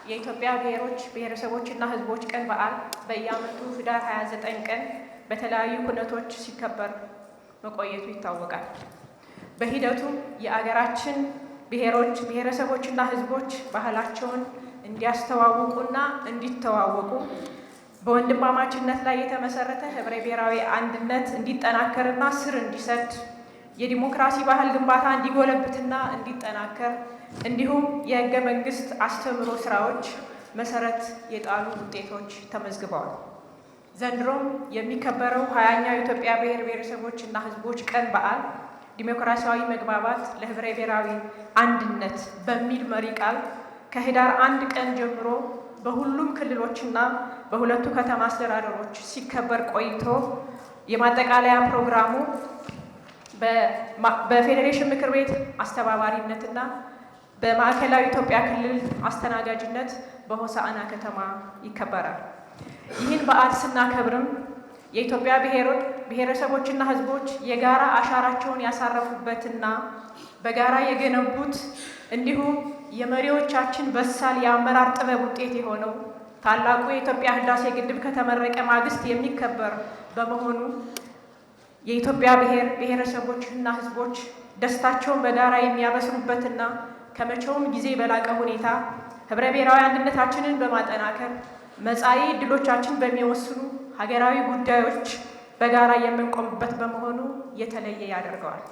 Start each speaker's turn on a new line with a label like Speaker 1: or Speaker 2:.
Speaker 1: የኢትዮጵያ ብሔሮች ብሔረሰቦችና ሕዝቦች ቀን በዓል በየዓመቱ ህዳር 29 ቀን በተለያዩ ኩነቶች ሲከበር መቆየቱ ይታወቃል። በሂደቱም የአገራችን ብሔሮች ብሔረሰቦችና ሕዝቦች ባህላቸውን እንዲያስተዋውቁና እንዲተዋወቁ፣ በወንድማማችነት ላይ የተመሰረተ ህብረ ብሔራዊ አንድነት እንዲጠናከርና ስር እንዲሰድ፣ የዲሞክራሲ ባህል ግንባታ እንዲጎለብትና እንዲጠናከር እንዲሁም የህገ መንግስት አስተምህሮ ስራዎች መሰረት የጣሉ ውጤቶች ተመዝግበዋል። ዘንድሮም የሚከበረው 20ኛው የኢትዮጵያ ብሔር ብሔረሰቦችና ህዝቦች ቀን በዓል "ዲሞክራሲያዊ መግባባት ለህብረ ብሔራዊ አንድነት" በሚል መሪ ቃል ከህዳር 1 ቀን ጀምሮ በሁሉም ክልሎችና በሁለቱ ከተማ አስተዳደሮች ሲከበር ቆይቶ የማጠቃለያ ፕሮግራሙ በፌዴሬሽን ምክር ቤት አስተባባሪነትና በማዕከላዊ ኢትዮጵያ ክልል አስተናጋጅነት በሆሳዕና ከተማ ይከበራል። ይህን በዓል ስናከብርም የኢትዮጵያ ብሔረሰቦችና ሕዝቦች የጋራ አሻራቸውን ያሳረፉበትና በጋራ የገነቡት እንዲሁም የመሪዎቻችን በሳል የአመራር ጥበብ ውጤት የሆነው ታላቁ የኢትዮጵያ ህዳሴ ግድብ ከተመረቀ ማግስት የሚከበር በመሆኑ የኢትዮጵያ ብሔር ብሔረሰቦችና ሕዝቦች ደስታቸውን በጋራ የሚያበስሩበትና ከመቼውም ጊዜ በላቀ ሁኔታ ህብረ ብሔራዊ አንድነታችንን በማጠናከር መጻኢ ዕድሎቻችን በሚወስኑ ሀገራዊ ጉዳዮች በጋራ የምንቆምበት በመሆኑ የተለየ ያደርገዋል።